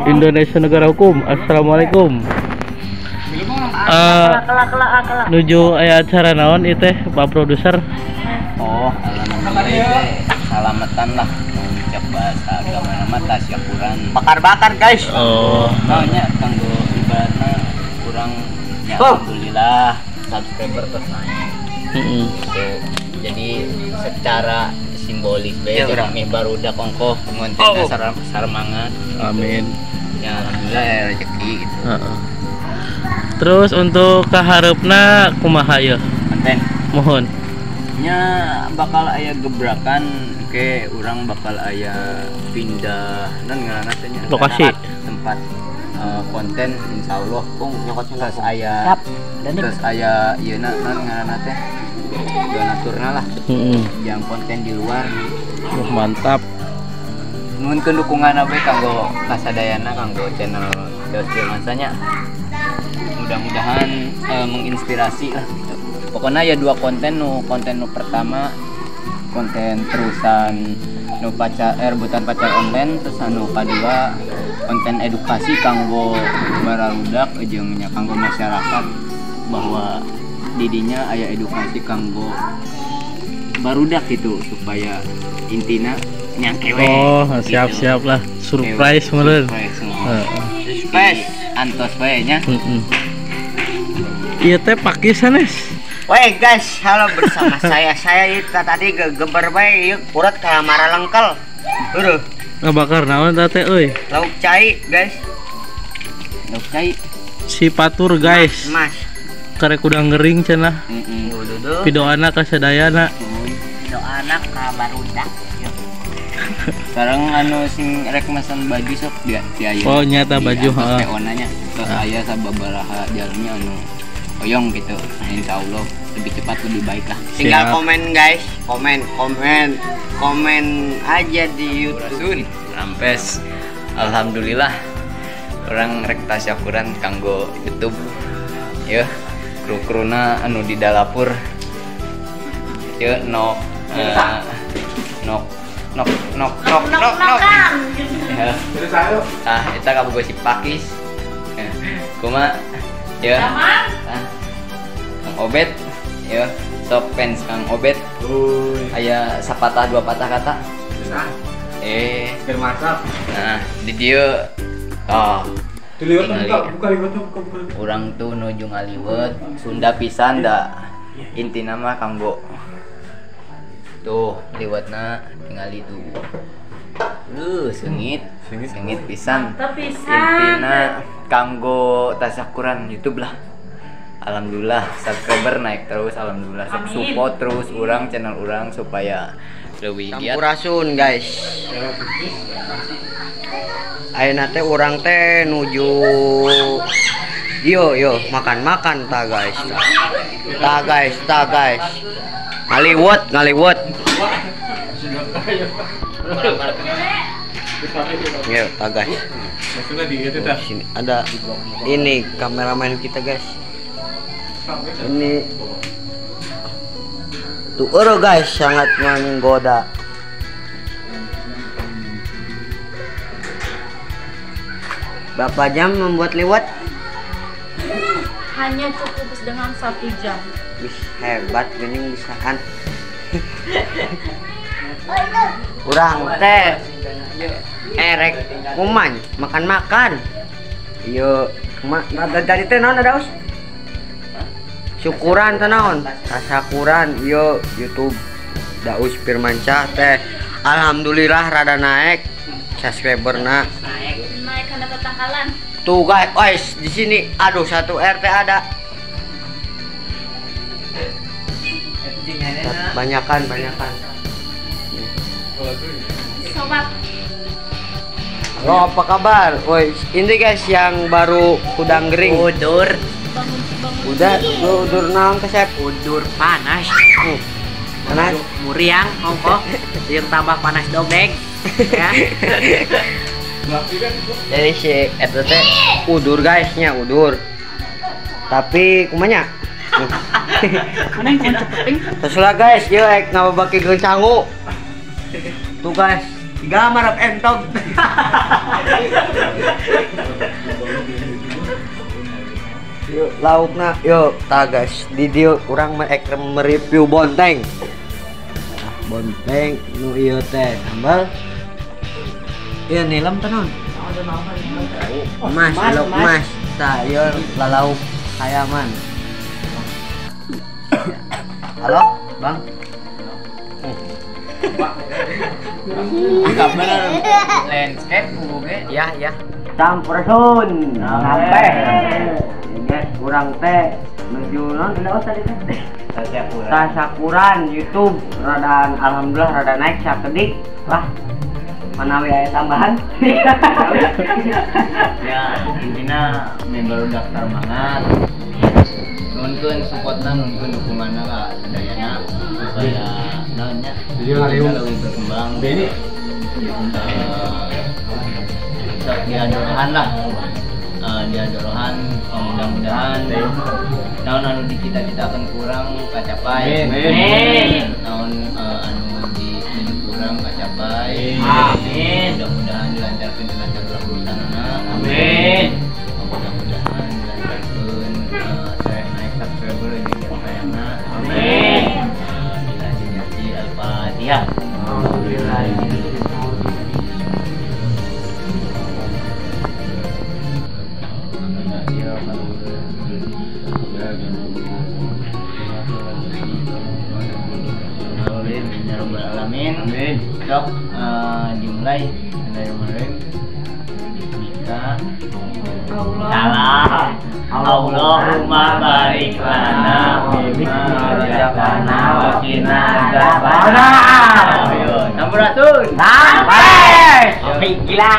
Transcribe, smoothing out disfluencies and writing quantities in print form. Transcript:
Indonesia negara hukum. Assalamualaikum. Nuju aya acara naon ieu teh Pak Produser? Oh, alhamdulillah salamatan lah mengucap bahasa agama nama tasyakuran. Bakar-bakar guys. Oh, naonnya kanggo ibaratna kurang ya, alhamdulillah subscriber terus naik. Gitu. Jadi secara simbolis bae ya, meh barudak ongkoh ngonten sarmangat. Amin. Ya alhamdulillah ya rezeki gitu. Terus untuk kahareupna kumaha yeuh? Konten. Mohon. Nya bakal aya gebrakan ke urang bakal aya pindah non ngaranna teh nya lokasi tempat konten insyaallah pung terus aya terus aya ieu na non ngaranna teh donaturna lah. Yang konten di luar. Mantap. Nuhunkeun dukungan we kanggo kasadayana kanggo channel Daus Firmansyah nya. Mudah-mudahan menginspirasi lah gitu. Pokoknya ya dua konten nu pertama konten terusan nu pacar rebutan pacar online, terus anu kadua konten edukasi kanggo bararudak jeung nya kanggo masyarakat bahwa didinya aya edukasi kanggo barudak gitu supaya intina nyangkewe. Oh, siap-siap lah. Surprise meureun. Surprise antos wae nya. Ieu teh pakis sanes. Woi guys, halo bersama saya. Saya itu tadi gegeber bae ieu kurat ka maralengkel. Heueuh. Ngabakar naon teh teh euy? Lauk cai, guys. Lauk cai. Si patur, guys. Mas. Karek udang gering cenah. Heeh. Pidoana ka sadayana. Pidoana ka barudak. Sekarang anu sing rek mesen baju sok dia aya. Oh, nyata baju heeh. PO nya terus aya sababaraha jalmi anu oyong gitu. Insyaallah lebih cepat lebih baik lah. Tinggal komen guys, komen komen komen aja di YouTube. Rampes. Alhamdulillah orang rek tasyakuran kanggo YouTube. Ya, kru-kruna anu di dalapur. Ya nok nok nok nok nok nok nok. Ya. Ah, eta kabogo si Pakis. Kumaha? Ya. Ah. Kang Obet. Ya, sok fans Kang Obet. Aya sapatah dua patah kata. Keur masak. Nah, di dieu oh. Diliwat buka liwat buka. Urang tuh nuju ngaliwet Sunda pisan da. Intina mah kanggo tuh liwatna tingali tuh. Sengit, sengit pisan. Intina kanggo tasyakuran YouTube lah. Alhamdulillah subscriber naik terus, alhamdulillah sok support terus urang channel urang supaya leuwih giat. Sampurasun guys. Ayeuna teh urang teh nuju yo yo makan-makan ta guys. Ta guys, ta guys. Ngaliwet, ngaliwet. Yo, ta guys. Sini ada ini kameramen kita guys. Ini tuh oro guys sangat menggoda. Berapa jam membuat liwet? Hanya cukup dengan 1 jam. Wih, hebat gini bisaan. Urang teh erek kuman makan-makan. Yo, dari teh naon ada us? Syukuran teh naon? Tasyakuran yo YouTube Daus Firmansyah teh. Alhamdulillah rada naik subscriberna. Naik karena tetangkalan. Tuh guys, guys di sini aduh 1 RT ada. Banyakan, banyakan. Sobat. Halo, apa kabar? Woi, ini guys yang baru udang gering. Udur. Udah, udur naon kesep? Udur panas. Panas. Muriang, ongkoh. Yang tambah panas dogdeg. Ya. Jadi si eta teh udur guys nya udur. Tapi kumanya? Terus lah guys, yuk ek ngababakikeun canggu. Tuh guys, Tiga marap entog. Yuk laukna yuk tah guys di dieu urang mah ek mereview bonteng. Bonteng nu ieu teh sambal. Ieu nilem teh naon? Emas, lauk emas. Tah ieu lalauk hayaman. Halo, Bang. Kabar landscape oge. Ya, ya. Sampurasun. Sampai. Guys, urang teh menuju naon tadi teh? Tasakuran YouTube rada alhamdulillah rada naik sakedik lah. Manawi aya tambahan. Ya, intina member daftar mangat. Nuhunkeun supportna, nuhunkeun dukunganna ka sadayana supaya naon nya lebih berkembang. Sok diadorohan lah. Diadorohan mudah-mudahan naon anu dicita-citakeun kurang kacapai. Amin. Naon anu dituju kurang kacapai. Amin. Mudah-mudahan dilancarkeun dilancar urusanana. Amin. Mudah-mudahan dilancarkeun naik subscriber jeung sayangna. Amin. Dilajeng Al-Fatihah. Alhamdulillah. Amin. Sok dimulai Bismillahirrahmanirrahim. Bismika. Salah. Allahumma barik lana fima razaqtana wa qina adzabannar. Sampurasun. Sampai. Gila.